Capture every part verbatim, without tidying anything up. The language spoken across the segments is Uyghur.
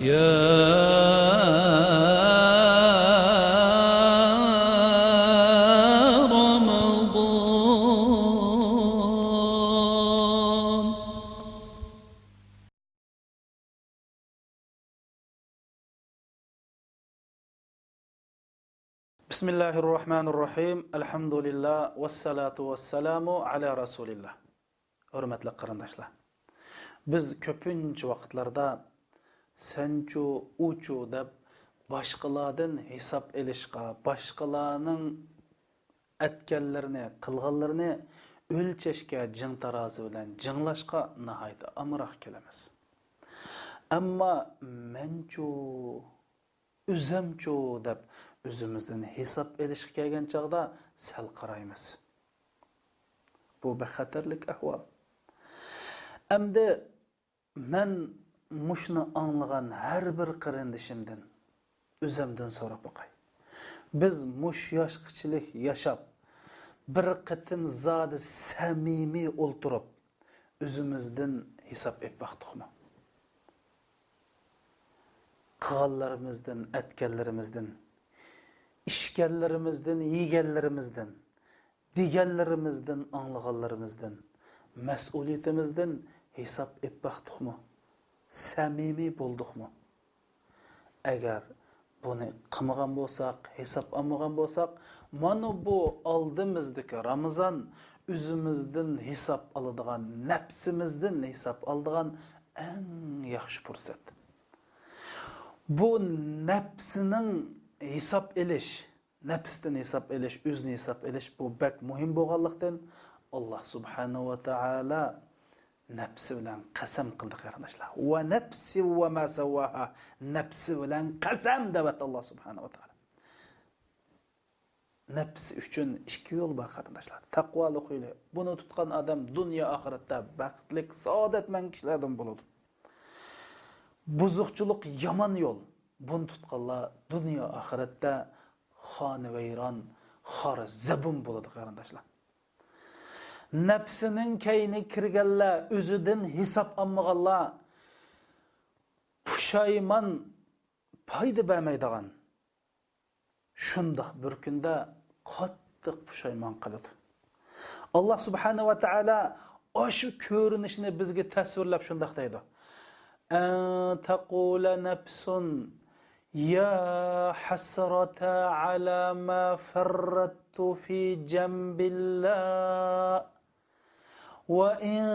يا رمضان. بسم الله الرحمن الرحيم. الحمد لله والصلاة والسلام على رسول الله. ھۆرمەتلىك قېرىنداشلار، بىز كۆپىنچە ۋاقىتلاردا سەنچۇ، ئۇچۇ دەپ باشقىلاردىن ھېساب ئېلىشقا، باشقىلارنىڭ ئەتكەنلىرىنى، قىلغانلىرىنى ئۆلچەشكە جىڭ تارازى بىلەن جىڭلاشقا ناھايىتى ئامراق كېلىمىز. ئەمما مەنچۇ، ئۆزەمچۇ دەپ ئۆزىمىزدىن ھېساب ئېلىشقا كەلگەن چاغدا سەل قارايمىز. بۇ بەك خەتەرلىك ئەھۋال. ئەمدى مەن مۇشۇنى ئاڭلىغان ھەر بىر قېرىندىشىمدىن، ئۆزەمدىن سوراپ باقاي. بىز مۇشۇ ياشقىچىلىك ياشاپ، بىر قېتىم زادى سەمىمىي ئولتۇرۇپ، ئۆزىمىزدىن ھېساب ئېلىپ باقتۇقمۇ؟ قىلغانلىرىمىزدىن، ئەتكەنلىرىمىزدىن، ئىچكەنلىرىمىزدىن، يېگەنلىرىمىزدىن، دېگەنلىرىمىزدىن، ئاڭلىغانلىرىمىزدىن، مەسئۇلىيىتىمىزدىن ھېساب ئېلىپ باقتۇقمۇ؟ سەمىمىي بولدۇقمۇ؟ ئەگەر بۇنى قىلمىغان بولساق، ھېساب ئالمىغان بولساق، مانا بۇ ئالدىمىزدىكى رامىزان ئۆزىمىزدىن ھېساب ئالىدىغان، نەپسىمىزدىن ھېساب ئالىدىغان ئەڭ ياخشى پۇرسەت. بۇ نەپسىنىڭ ھېساب ئېلىش، نەپستىن ھېساب ئېلىش، ئۆزىنى ھېساب ئېلىش، بۇ بەك مۇھىم بولغانلىقتىن، ئاللا سۇبھانەھۇ ۋە تائالا نەپسى بىلەن قەسەم قىلدى، قېرىنداشلار. «ۋە نەپسى ۋە مە سەۋۋاھا»، نەپسى بىلەن قەسەم دەۋەتتى ئاللا سۇبھانەھۇ ۋە تائالا. نەپسى ئۈچۈن ئىككى يول بار، قېرىنداشلار. تەقۋالىق يولى. بۇنى تۇتقان ئادەم دۇنيا ئاخىرەتتە بەختلىك، سائادەتمەن كىشىلەردىن بولىدۇ. بۇزۇقچىلىق يامان يول. بۇنى تۇتقانلار دۇنيا ئاخىرەتتە خانىۋەيران، خار زەبۇن بولىدۇ، قېرىنداشلار. نەپسىنىڭ كەينىگە كىرگەنلەر، ئۆزىدىن ھېساب ئالمىغانلار پۇشايمان پايدا بەرمەيدىغان شۇنداق بىر كۈندە قاتتىق پۇشايمان قىلىدۇ. ئاللا سۇبھانەھۇ ۋە تائالا ئاشۇ كۆرۈنۈشنى بىزگە تەسۋىرلەپ شۇنداق دەيدۇ: «أن تقول نفس يا حسرتا على ما فرطت في جنب الله وإن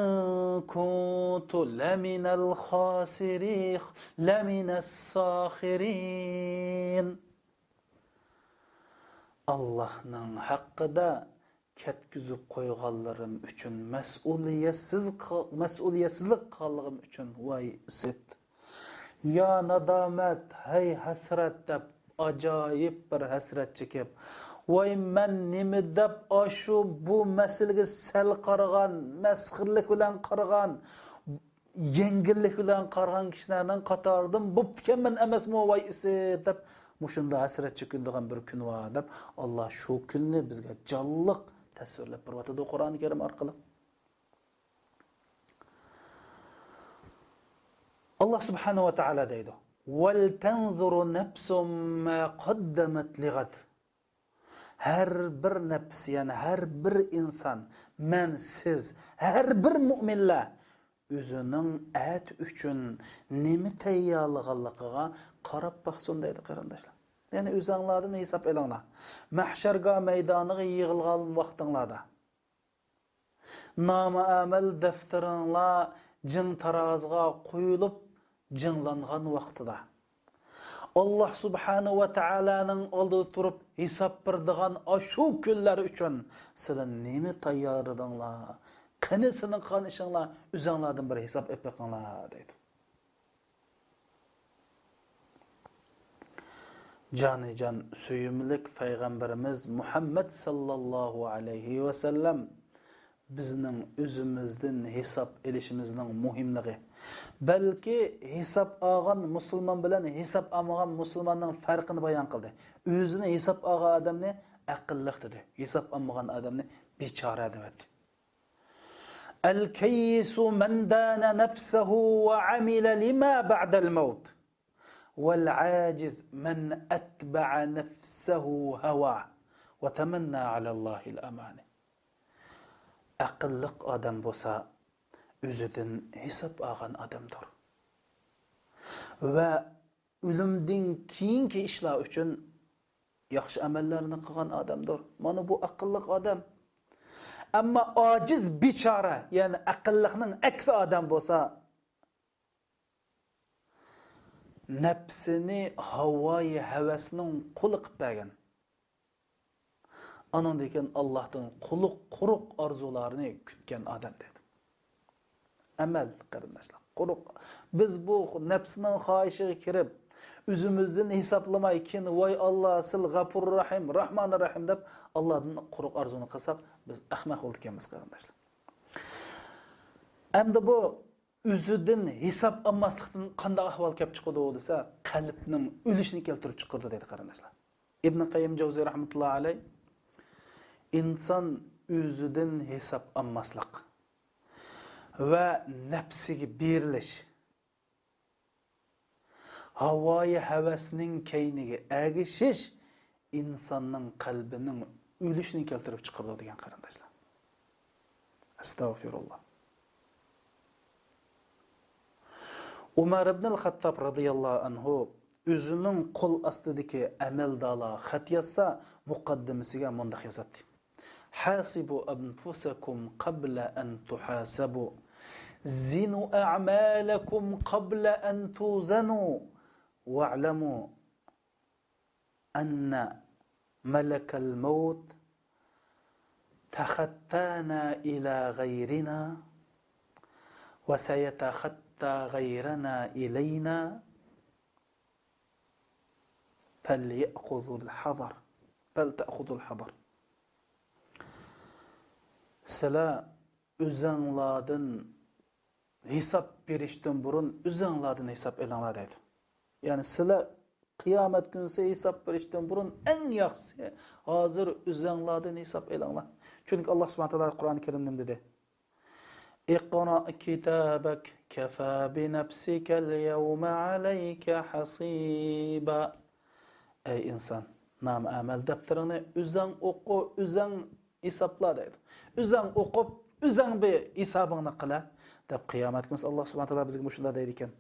كنت لمن الخاسرين، لمن الساخرين». ئاللاھنىڭ ھەققىدە كەتكۈزۈپ قويغانلىرىم ئۈچۈن مەسئۇلىيەتسىز، مەسئۇلىيەتسىزلىك قىلغانلىقىم ئۈچۈن ۋاي ئىسىت! يا نادامەت، ھەي ھەسرەت دەپ ئاجايىپ بىر ھەسرەت چېكىپ، ۋاي مەن نېمە دەپ ئاشۇ بۇ مەسىلىگە سەل قارىغان، مەسخىرىلىك بىلەن قارىغان، يەڭگىللىك بىلەن قارىغان كىشىلەرنىڭ قاتارىدىن بوپتىكەنمەن ئەمەسمۇ، ۋاي ئىسىت دەپ مۇشۇنداق ھەسرەت چېكىنىدىغان بىر كۈن بار دەپ، ئاللا شۇ كۈننى بىزگە جانلىق تەسۋىرلەپ بېرىۋاتىدۇ قۇرئان كەرىم ئارقىلىق. ئاللا سۇبھانەھۇ ۋە تائالا دەيدۇ: «ولتنظر نفس ما قدمت لغد». ھەر بىر نەپس، يەنى ھەر بىر ئىنسان، مەن، سىز، ھەر بىر مۆمىنلەر ئۆزىنىڭ ئەتە ئۈچۈن نېمە تەييارلىغانلىقىغا قاراپ باقسۇن دەيدۇ، قېرىنداشلار. يەنى ئۆزۈڭلاردىن ھېساب ئېلىڭلار. مەھشەرگاھ مەيدانىغا يىغىلغان ۋاقتىڭلاردا، نامە-ئەمەل دەپتىرىڭلار جىڭ تارازىغا قويۇلۇپ، جىڭلانغان ۋاقتىدا، ئاللا سۇبھانەھۇ ۋە تائالانىڭ ئالدىدا تۇرۇپ ھېساب بېرىدىغان ئاشۇ كۈنلەر ئۈچۈن سىلەر نېمە تەييارلىدىڭلار؟ قېنى سىلەرنىڭ قىلغان ئىشىڭلار؟ ئۆزۈڭلاردىن بىر ھېساب ئېلىپ بېقىڭلار، دەيدۇ. جانىجان سۆيۈملۈك پەيغەمبىرىمىز مۇھەممەد ساللاللاھۇ ئەلەيھى ۋەسەللەم بىزنىڭ ئۆزىمىزدىن ھېساب ئېلىشىمىزنىڭ مۇھىملىقى، بەلكى ھېساب ئالغان مۇسۇلمان بىلەن ھېساب ئالمىغان مۇسۇلماننىڭ پەرقىنى بايان قىلدى. ئۆزىنى ھېساب ئالغان ئادەمنى ئەقىللىق دېدى، ھېساب ئالمىغان ئادەمنى بىچارە دەۋەتتى. الكيس من دان نفسه وعمل لما بعد الموت. والعاجز من أتبع نفسه هواه وتمنى على الله الأماني. ئەقىللىق ئادەم بولسا، ئۆزىدىن ھېساب ئالغان ئادەمدۇر. ۋە ئۆلۈمدىن كېيىنكى ئىشلار ئۈچۈن ياخشى ئەمەللەرنى قىلغان ئادەمدۇر. مانا بۇ ئەقىللىق ئادەم. ئەمما ئاجىز، بىچارە، يەنى ئەقىللىقنىڭ ئەكسى ئادەم بولسا، نەپسىنى ھاۋايى ھەۋەسنىڭ قۇلى قىلىپ بەرگەن. ئانىڭدىن كېيىن ئاللاھتىن قۇلۇق، قۇرۇق ئارزۇلارنى كۈتكەن ئادەم دېدى. ئەمەل، قېرىنداشلار، قۇرۇق. بىز بۇ نەپسىنىڭ خاھىشىغا كىرىپ، ئۆزىمىزدىن ھېسابلىماي، كېيىن، ۋاي ئاللا، سىل غەپۇر رەھىم، راھمان رەھىم دەپ، ئاللادىن قۇرۇق ئارزۇنى قىلساق، بىز ئەخمەق بولىدىكەنمىز، قېرىنداشلار. ئەمدى بۇ ئۆزىدىن ھېساب ئالماسلىقتىن قانداق ئەھۋال كەپ چىقىدۇ دېسە، قەلبنىڭ ئۆلۈشىنى كەلتۈرۈپ چىقىرىدۇ دەيدۇ، قېرىنداشلار. ئىبن قەييىم جەۋزىي رەھمەتۇللا ئەلەي، ئىنسان ئۆزىدىن ھېساب ئالماسلىق ۋە نەپسىگە بېرىلىش، ھاۋايى ھەۋەسنىڭ كەينىگە ئەگىشىش ئىنساننىڭ قەلبىنىڭ ئۆلۈشىنى كەلتۈرۈپ چىقىرىدۇ دېگەن، قېرىنداشلار. ئەستەغفىرۇللا. ئۇمەر ئىبنىل خەتتاب رەزىياللاھۇ ئەنھۇ ئۆزىنىڭ قول ئاستىدىكى ئەمەلدارلارغا خەت يازسا، مۇقەددىمىسىگە مۇنداق يازاتتى: حاسبوا أنفسكم قبل أن تحاسبوا، زنوا أعمالكم قبل أن توزنوا، واعلموا أن ملك الموت تخطانا إلى غيرنا وسيتخطى غيرنا إلينا فليأخذوا الحذر، فلتأخذوا الحذر. سىلەر ئۆزەڭلاردىن ھېساب بېرىشتىن بۇرۇن ئۆزەڭلاردىن ھېساب ئېلىڭلار دەيدۇ. يەنى سىلەر قىيامەت كۈنىسى ھېساب بېرىشتىن بۇرۇن ئەڭ ياخشىسى ھازىر ئۆزەڭلاردىن ھېساب ئېلىڭلار. چۈنكى ئاللا سۇبھانەھۇ ۋە تائالا قۇرئان كەرىمدە نېمە دېدى؟ اقرأ كتابك كفى بنفسك اليوم عليك حسيبا. ئەي ئىنسان، نامە ئەمەل دەپتىرىڭنى ئۆزەڭ ئوقۇ، ئۆزەڭ ھېسابلا دەيدۇ. ئۆزەڭ ئوقۇپ، ئۆزەڭ بىر ھېسابىڭنى قىلە، دەپ قىيامەت كۈنى ئاللا سۇبھانەھۇ ۋە تائالا بىزگە مۇشۇنداق دەيدىكەن.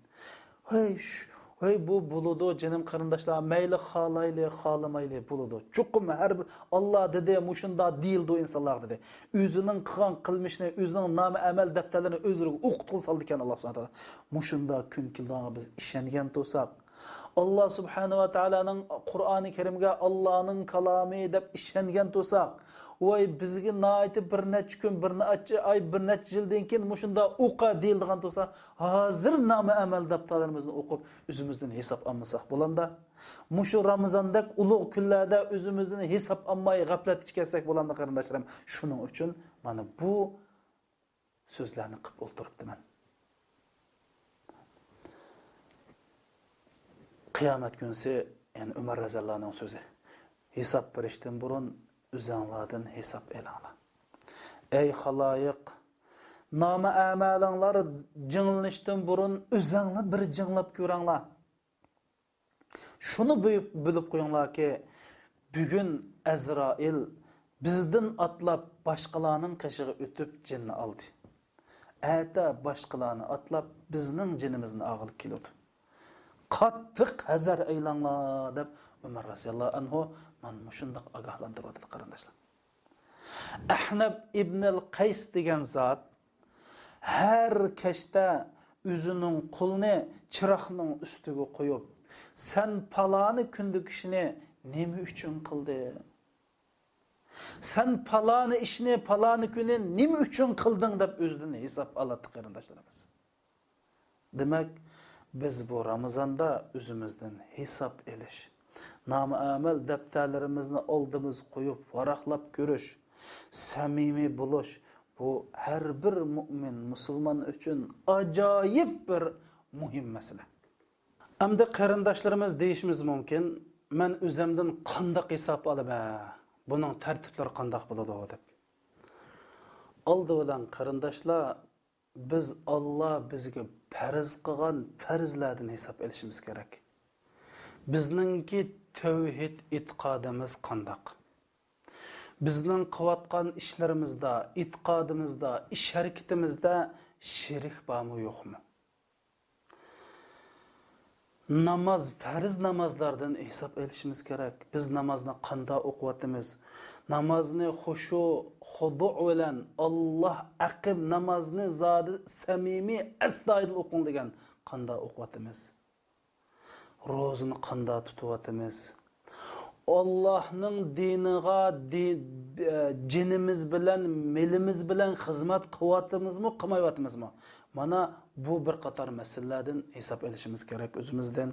ھەي، ش-، ھەي، بۇ بولىدۇ، جېنىم قېرىنداشلار، مەيلى خالايلى، خالىمايلى بولىدۇ. چوقۇم ھەر بىر ئاللا دېدى، مۇشۇنداق دېيىلىدۇ ئىنسانلارغا دېدى. ئۆزىنىڭ قىلغان قىلمىشىنى، ئۆزىنىڭ نامە ئەمەل دەپتەرلىرىنى ئۆزلىرىگە ئوقۇتقىلى سالىدىكەن ئاللا سۇبھانەھۇ ۋە تائالا. مۇشۇنداق كۈن كېلىدىغانغا بىز ئىشەنگەن تۇرساق، ئاللا سۇبھانەھۇ ۋە تائالانىڭ قۇرئانى كەرىمگە ئاللانىڭ كالامى دەپ ئىشەنگەن تۇرساق، ۋاي، بىزگە ناھايىتى بىر نەچچە كۈن، بىر نەچچە ئاي، بىر نەچچە يىلدىن كېيىن مۇشۇنداق ئوقۇ دېيىلىدىغان تۇرسا، ھازىر نامە ئەمەل دەپتەرلىرىمىزنى ئوقۇپ، ئۆزىمىزدىن ھېساب ئالمىساق بولامدا؟ مۇشۇ رامىزاندەك ئۇلۇغ كۈنلەردە ئۆزىمىزدىن ھېساب ئالماي غەپلەتكە چۈشۈپ كەتسەك بولامدا، قېرىنداشلىرىم؟ شۇنىڭ ئۈچۈن مانا بۇ سۆزلەرنى قىپ ئولتۇرۇپتىمەن. قىيامەت كۈنسى، يەنى ئۆمەر رەزىياللاھۇنىڭ سۆزى، ھېساب بېرىشتىن بۇرۇن ئۆزەڭلاردىن ھېساب ئېلىڭلار. ئەي خالايىق، نامە ئەمەلىڭلار جىڭلىنىشتىن بۇرۇن ئۆزەڭلار بىر جىڭلاپ كۆرۈڭلار. شۇنى بىلىپ، بىلىپ قويۇڭلاركى، بۈگۈن ئەزرائىل بىزدىن ئاتلاپ باشقىلارنىڭ قېشىغا ئۆتۈپ جېنىنى ئالدى. ئەتە باشقىلارنى ئاتلاپ بىزنىڭ جېنىمىزنى ئالغىلى كېلىدۇ. قاتتىق ھەزەر ئەيلەڭلار دەپ ئۆمەر رەزىياللاھۇ ئەنھۇ مانا مۇشۇنداق ئاگاھلاندۇرۇۋاتىدۇ، قېرىنداشلار. ئەھنەب ئىبنىل قەيس دېگەن زات ھەر كەچتە ئۆزىنىڭ قولىنى چىراغنىڭ ئۈستىگە قويۇپ، سەن پالانى كۈندىكى ئىشنى نېمە ئۈچۈن قىلدىڭ؟ سەن پالانى ئىشنى پالانى كۈنى نېمە ئۈچۈن قىلدىڭ دەپ ئۆزىدىن ھېساب ئالاتتى، قېرىنداشلىرىمىز. دېمەك، بىز بۇ رامىزاندا ئۆزىمىزدىن ھېساب ئېلىش، نامە ئەمەل دەپتەرلىرىمىزنى ئالدىمىزغا قويۇپ ۋاراقلاپ كۆرۈش، سەمىمىي بولۇش، بۇ ھەر بىر مۇئمىن مۇسۇلمان ئۈچۈن ئاجايىپ بىر مۇھىم مەسىلە. ئەمدى قېرىنداشلىرىمىز دېيىشىمىز مۇمكىن، مەن ئۆزۈمدىن قانداق ھېساب ئالىمەن؟ بۇنىڭ تەرتىپلىرى قانداق بولىدۇ دەپ. ئالدى بىلەن قېرىنداشلار، بىز ئاللا بىزگە پەرز قىلغان پەرزلەردىن ھېساب ئېلىشىمىز كېرەك. بىزنىڭكى تەۋھىد ئېتىقادىمىز قانداق؟ بىزنىڭ قىلىۋاتقان ئىشلىرىمىزدا، ئېتىقادىمىزدا، ئىش ھەرىكىتىمىزدە شىرك بارمۇ، يوقمۇ؟ ناماز، پەرز نامازلاردىن ھېساب ئېلىشىمىز كېرەك. بىز نامازنى قاندا ئوقۇۋاتىمىز؟ نامازنى خۇشۇ، خۇدۇ بىلەن، «ئاللاھ ئەقىم، نامازنى زادى سەمىمىي، ئەستايىدىل ئوقۇڭ» دېگەن قاندا ئوقۇۋاتىمىز؟ روزىنى قاندا تۇتۇۋاتىمىز؟ ئاللاھنىڭ دىنىغا دى-، جېنىمىز بىلەن، مېلىمىز بىلەن خىزمەت قىلىۋاتىمىزمۇ، قىلمايۋاتىمىزمۇ؟ مانا بۇ بىر قاتار مەسىلىلەردىن ھېساب ئېلىشىمىز كېرەك ئۆزىمىزدىن.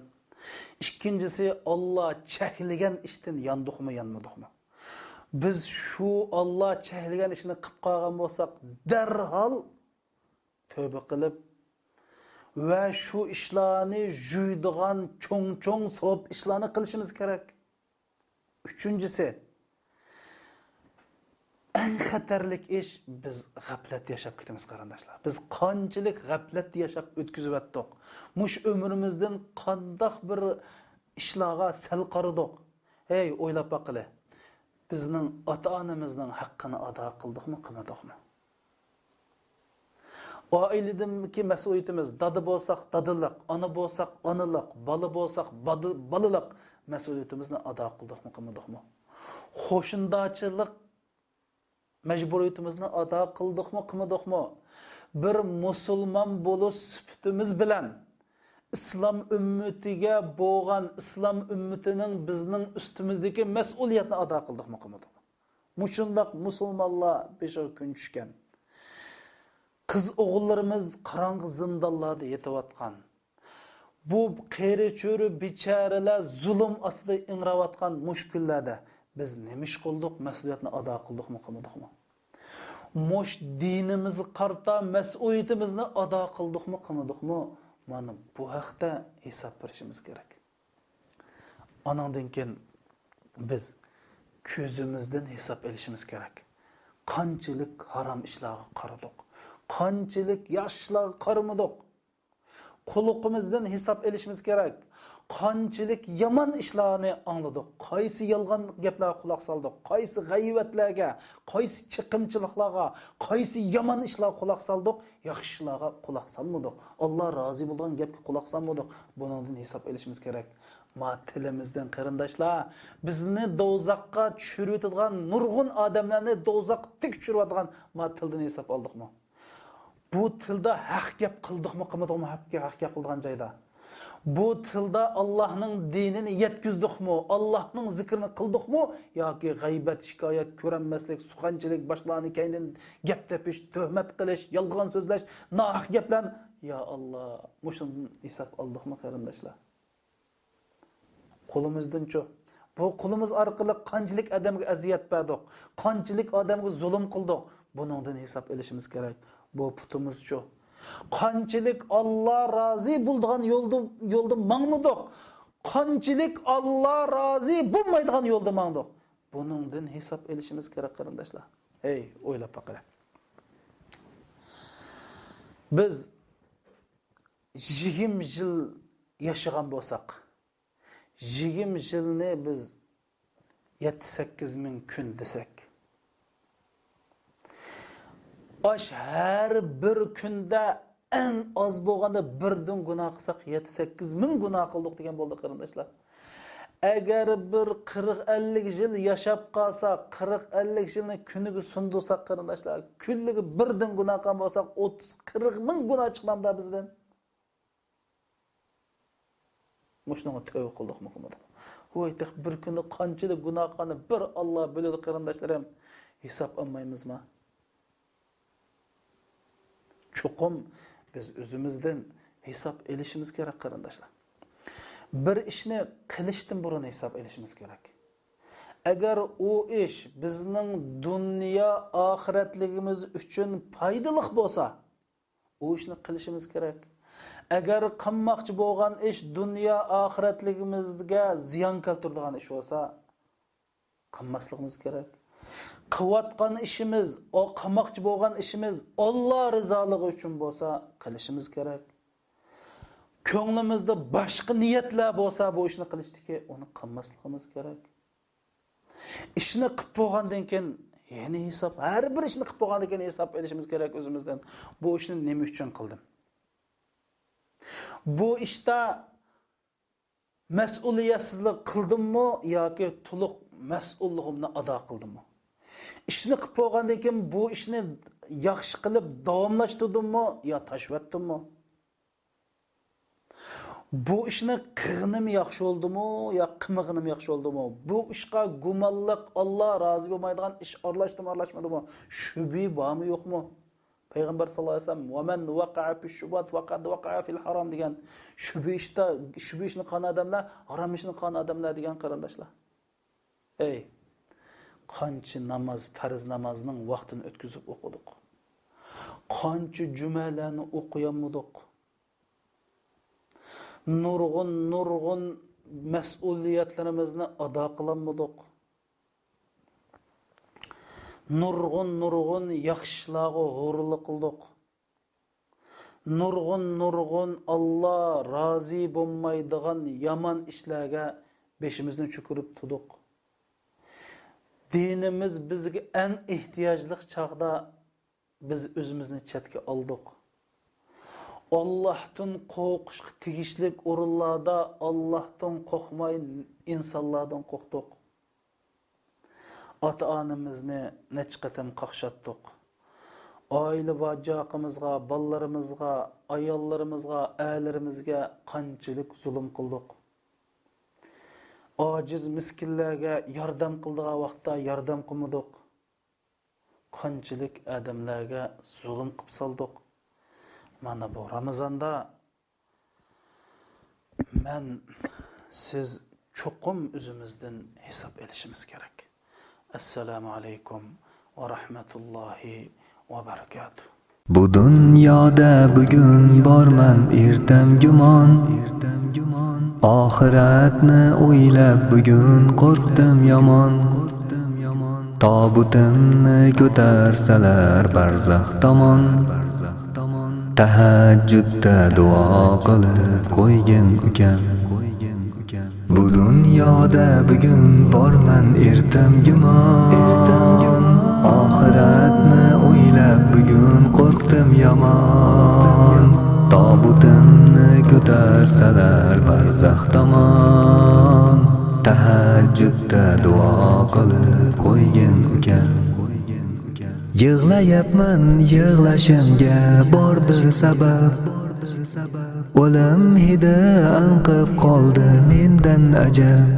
ئىككىنچىسى، ئاللاھ چەكلىگەن ئىشتىن ياندۇقمۇ، يانمىدۇقمۇ؟ بىز شۇ ئاللاھ چەكلىگەن ئىشنى قىلىپ قالغان بولساق، دەرھال تۆبە قىلىپ ۋە شۇ ئىشلارنى جۇيىدىغان چوڭ-چوڭ ساۋاب ئىشلارنى قىلىشىمىز كېرەك. ئۈچىنچىسى، ئەڭ خەتەرلىك ئىش، بىز غەپلەتتە ياشاپ كېتىمىز، قېرىنداشلار. بىز قانچىلىك غەپلەتتە ياشاپ ئۆتكۈزۈۋەتتۇق؟ مۇشۇ ئۆمرىمىزدىن قانداق بىر ئىشلارغا سەل قارىدۇق؟ ھەي، ئويلاپ باققىلى. بىزنىڭ ئاتا-ئانىمىزنىڭ ھەققىنى ئادا قىلدۇقمۇ، قىلمىدۇقمۇ؟ ئائىلىدىكى مەسئۇلىيىتىمىز، دادا بولساق دادىلىق، ئانا بولساق ئانىلىق، بالا بولساق بادا-، بالىلىق مەسئۇلىيىتىمىزنى ئادا قىلدۇقمۇ، قىلمىدۇقمۇ؟ قوشنىدارچىلىق مەجبۇرىيىتىمىزنى ئادا قىلدۇقمۇ، قىلمىدۇقمۇ؟ بىر مۇسۇلمان بولۇش سۈپىتىمىز بىلەن ئىسلام ئۈممىتىگە بولغان، ئىسلام ئۈممىتىنىڭ بىزنىڭ ئۈستىمىزدىكى مەسئۇلىيەتنى ئادا قىلدۇقمۇ، قىلمىدۇقمۇ؟ مۇشۇنداق مۇسۇلمانلار بېشىغا كۈن چۈشكەن، قىز-ئوغۇللىرىمىز قاراڭغۇ زىندانلاردا يېتىۋاتقان، بۇ قېرى-چۈرە بىچارىلەر زۇلۇم ئاستىدا ئىڭراۋاتقان مۇشۇ كۈنلەردە بىز نېمە ئىش قىلدۇق؟ مەسئۇلىيەتنى ئادا قىلدۇقمۇ، قىلمىدۇقمۇ؟ مۇشۇ دىنىمىزغا قارىتا مەسئۇلىيىتىمىزنى ئادا قىلدۇقمۇ، قىلمىدۇقمۇ؟ مانا بۇ ھەقتە ھېساب بېرىشىمىز كېرەك. ئانىڭدىن كېيىن بىز كۆزىمىزدىن ھېساب ئېلىشىمىز كېرەك. قانچىلىك ھارام ئىشلارغا قارىدۇق؟ قانچىلىك ياخشى ئىشلارغا قارىمىدۇق؟ قۇلىقىمىزدىن ھېساب ئېلىشىمىز كېرەك. قانچىلىك يامان ئىشلارنى ئاڭلىدۇق؟ قايسى يالغان گەپلەرگە قۇلاق سالدۇق؟ قايسى غەيۋەتلەرگە، قايسى چېقىمچىلىقلارغا، قايسى يامان ئىشلارغا قۇلاق سالدۇق؟ ياخشى ئىشلارغا قۇلاق سالمىدۇق. ئاللا رازى بولىدىغان گەپكە قۇلاق سالمىدۇق. بۇنىڭدىن ھېساب ئېلىشىمىز كېرەك. ما تىلىمىزدىن، قېرىنداشلار، بىزنى دوزاخقا چۈشۈرۈۋېتىدىغان نۇرغۇن ئادەملەرنى دوزاخقا تىك چۈشۈرۈۋاتىدىغان ما تىلدىن ھېساب ئالدۇقمۇ؟ بۇ تىلدا ھەق گەپ قىلدۇقمۇ، قىلمىدۇقمۇ؟ ھەق، ھەق گەپ قىلىدىغان جايدا. بۇ تىلدا ئاللانىڭ دىنىنى يەتكۈزدۇقمۇ؟ ئاللانىڭ زىكرىنى قىلدۇقمۇ؟ ياكى غەيبەت، شىكايەت، كۆرەلمەسلىك، سۇخەنچىلىك، باشقىلارنىڭ كەينىدىن گەپ تېپىش، تۆھمەت قىلىش، يالغان سۆزلەش، ناھەق گەپلەر. يا ئاللا، مۇشۇندىن ھېساب ئالدۇقمۇ، قېرىنداشلار؟ قولىمىزدىنچۇ؟ بۇ قولىمىز ئارقىلىق قانچىلىك ئادەمگە ئەزىيەت بەردۇق، قانچىلىك ئادەمگە زۇلۇم قىلدۇق، بۇنىڭدىن ھېساب ئېلىشىمىز كېرەك. بۇ پۇتىمىزچۇ؟ قانچىلىك ئاللا رازى بولىدىغان يولدا، يولدا ماڭمىدۇق، قانچىلىك ئاللا رازى بولمايدىغان يولدا ماڭدۇق، بۇنىڭدىن ھېساب ئېلىشىمىز كېرەك، قېرىنداشلار. ھەي، ئويلاپ باققىلى. بىز يىگىرمە يىل ياشىغان بولساق، يىگىرمە يىلنى بىز يەتتە سەككىز مىڭ كۈن دېسەك، ئاش ھەر بىر كۈندە ئەڭ ئاز بولغاندا بىردىن گۇناھ قىلساق، يەتتە سەككىز مىڭ گۇناھ قىلدۇق دېگەن بولدى، قېرىنداشلار. ئەگەر بىر قىرىق ئەللىك يىل ياشاپ قالساق، قىرىق ئەللىك يىلنى كۈنىگە سۇندۇرساق، قېرىنداشلار، كۈنلۈكى بىردىن گۇناھ قىلغان بولساق، ئوتتۇز قىرىق مىڭ گۇناھ چىقمامدا بىزدىن؟ مۇشۇنىڭغا تەۋبە قىلدۇقمۇ، قىلمىدۇقمۇ؟ ۋاي، تېخى بىر كۈندە قانچىلىك گۇناھنى بىر ئاللا بىلىدۇ، قېرىنداشلىرىم. ھېساب ئالمايمىزما؟ چوقۇم بىز ئۆزىمىزدىن ھېساب ئېلىشىمىز كېرەك، قېرىنداشلار. بىر ئىشنى قىلىشتىن بۇرۇن ھېساب ئېلىشىمىز كېرەك. ئەگەر ئۇ ئىش بىزنىڭ دۇنيا ئاخىرەتلىكىمىز ئۈچۈن پايدىلىق بولسا، ئۇ ئىشنى قىلىشىمىز كېرەك. ئەگەر قىلماقچى بولغان ئىش دۇنيا ئاخىرەتلىكىمىزگە زىيان كەلتۈرىدىغان ئىش بولسا، قىلماسلىقىمىز كېرەك. قىلىۋاتقان ئىشىمىز، ئو قىلماقچى بولغان ئىشىمىز ئاللا رىزالىقى ئۈچۈن بولسا، قىلىشىمىز كېرەك. كۆڭلىمىزدە باشقا نىيەتلەر بولسا، بۇ ئىشنى قىلىشتىكى، ئۇنى قىلماسلىقىمىز كېرەك. ئىشنى قىلىپ بولغاندىن كېيىن يەنە ھېساب، ھەر بىر ئىشنى قىلىپ بولغاندىن كېيىن ھېساب ئېلىشىمىز كېرەك ئۆزىمىزدىن. بۇ ئىشنى نېمە ئۈچۈن قىلدىم؟ بۇ ئىشتا مەسئۇلىيەتسىزلىك قىلدىممۇ ياكى تولۇق مەسئۇللۇقۇمنى ئادا قىلدىممۇ؟ ئىشنى قىلىپ بولغاندىن كېيىن بۇ ئىشنى ياخشى قىلىپ داۋاملاشتۇردۇممۇ يا تاشلىۋەتتىممۇ؟ بۇ ئىشنى قىلغىنىم ياخشى بولدىمۇ يا قىلمىغىنىم ياخشى بولدىمۇ؟ بۇ ئىشقا گۇمانلىق، ئاللا رازى بولمايدىغان ئىش ئارىلاشتىمۇ ئارىلاشمىدىمۇ؟ شۈبھە بارمۇ يوقمۇ؟ پەيغەمبەر ساللاللاھۇ ئەلەيھى ۋەسەللەم، «ۋەمەن ۋەقەئە فىششۇبھات فەقەد ۋەقەئە فىل ھارام» دېگەن. شۈبھە ئىشتا، شۈبھە ئىشنى قىلغان ئادەملەر، ھارام ئىشنى قىلغان ئادەملەر دېگەن قېرىنداشلار. ئەي، قانچە ناماز، پەرز نامازنىڭ ۋاقتىنى ئۆتكۈزۈپ ئوقۇدۇق. قانچە جۈمەلەرنى ئوقۇيالمىدۇق. نۇرغۇن، نۇرغۇن مەسئۇلىيەتلىرىمىزنى ئادا قىلالمىدۇق. نۇرغۇن، نۇرغۇن ياخشى ئىشلارغا غۇرۇرلۇق قىلدۇق. نۇرغۇن، نۇرغۇن ئاللا رازى بولمايدىغان يامان ئىشلارغا بېشىمىزنى چۆكۈرۈپ تۇردۇق. دىنىمىز بىزگە ئەڭ ئېھتىياجلىق چاغدا بىز ئۆزىمىزنى چەتكە ئالدۇق. ئاللاھتىن قورقۇشقا تېگىشلىك ئورۇنلاردا ئاللاھتىن قورقماي، ئىنسانلاردىن قورقتۇق. ئاتا-ئانىمىزنى نەچچە قېتىم قاقشاتتۇق. ئائىلە باجاقىمىزغا، بالىلىرىمىزغا، ئاياللىرىمىزغا، ئەرلىرىمىزگە قانچىلىك زۇلۇم قىلدۇق. ئاجىز مىسكىنلەرگە ياردەم قىلىدىغان ۋاقىتتا ياردەم قىلمىدۇق. قانچىلىك ئادەملەرگە زۇلۇم قىلىپ سالدۇق. مانا بۇ رامىزاندا مەن، سىز چوقۇم ئۆزىمىزدىن ھېساب ئېلىشىمىز كېرەك. ئەسسالامۇ ئەلەيكۇم ۋە رەھمەتۇللاھى ۋە بەرىكاتۇھ. بۇ دۇنيادا بۈگۈن بارمەن، ئېرتەم گۇمان. ئاخىرەتنى ئويلاپ بۈگۈن قورقتۇم يامان. تابۇتۇمنى كۆتەرسەلەر بەرزەخ تامان، تەھەججۇدتە دۇئا قىلىپ قويغىن ئۇكام. بۇ دۇنيادا بۈگۈن بارمەن، ئېرتەم گۇمان. ئاخىرەتنى ئويلاپ بۈگۈن قورقتۇم يامان. تابۇتۇمنى كۆتەرسەلەر بەرزەخ تامان، تەھەججۇدتە دۇئا قىلىپ قويغىن ئۇكام. يىغلاياپمەن، يىغلاشىمگە باردۇر سەۋەب. ئۆلۈم ھىدى ئاڭقىپ قالدى مەندىن ئەجەب.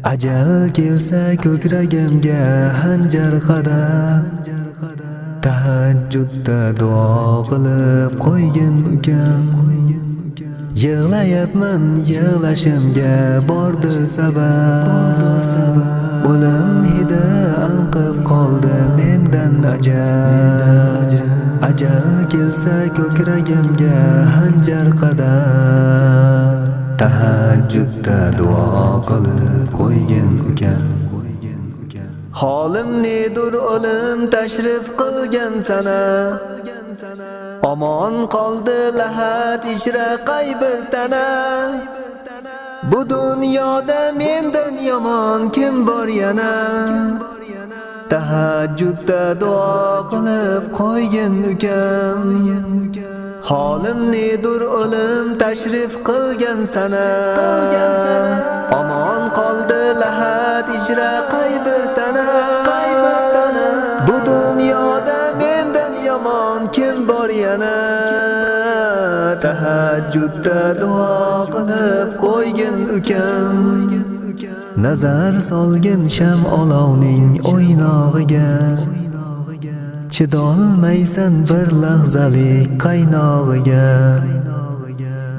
ئەجەل كەلسە كۆكرىكىمگە خەنجەر قاداپ، تەھەججۇدتە دۇئا قىلىپ قويغىن ئۇكام. يىغلاياپمەن، يىغلاشىمگە باردۇر سەۋەب. ئۆلۈم ھىدى ئاڭقىپ قالدى مەندىن ئەجەب. ئەجەل كەلسە كۆكرىكىمگە خەنجەر قاداپ، تەھەججۇدتە دۇئا قىلىپ قويغىن ئۇكام. ھالىمنىدۇر ئۆلۈم تەشرىپ قىلغان سانا. ئامان قالدى لەھەت ئىچرە قايبىر تەنە. بۇ دۇنيادا مەندىن يامان كىم بار يەنە؟ تەھەججۇدتە دۇئا قىلىپ قويغىن ئۇكام. ھالىمنىدۇر ئۆلۈم تەشرىپ قىلغان سانا. ئامان قالدى لەھەت ئىچرە قايبىر تەنە. بۇ دۇنيادا مەندىن يامان كىم بار يەنە؟ تەھەججۇدتە دۇئا قىلىپ قويغىن ئۇكام. نەزەر سالغىن شەم ئالاۋنىڭ ئويناغىغا. چىدالمايسەن بىر لەھزەلىك قايناغىغا.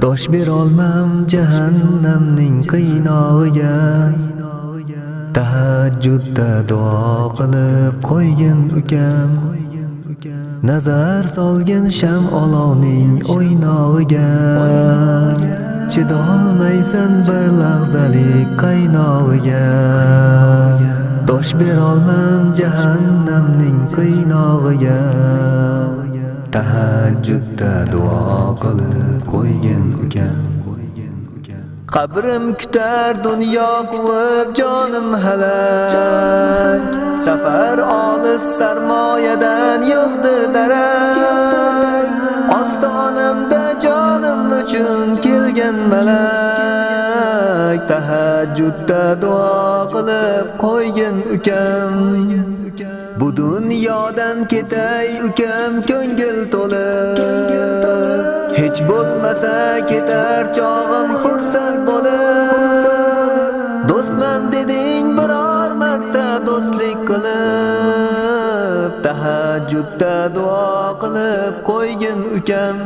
دوش بېرەلمەم جەھەننەمنىڭ قىيناغىغا. تەھەججۇدتە دۇئا قىلىپ قويغىن ئۇكام. نەزەر سالغىن شەم ئالاۋنىڭ ئويناغىغا. چىدالمايسەن بىر لەھزەلىك قايناغىغا. دوش بېرەلمەم جەھەننەمنىڭ قىيناغىغا. تەھەججۇدتە دۇئا قىلىپ قويگىن ئۇكام. قەبرىم كۈتەر دۇنيا قويۇپ جانىم ھەلەك. سەپەر ئالىس سەرمايەدىن يوقتۇر دەرەك. ئاستانەمدە جانىم ئۈچۈن كەلگەن مەلەك. تەھەججۇدتە دۇئا قىلىپ قويگىن ئۇكام. بۇ دۇنيادىن كېتەي ئۇكام كۆڭۈل تولۇپ. ھېچ بولمىسا كېتەر چاغىم خۇرسەن بولۇپ. دوستمەن دېدىڭ بىرەر مەتتە دوستلۇق قىلىپ. تەھەججۇدتە دۇئا قىلىپ قويگىن ئۇكام.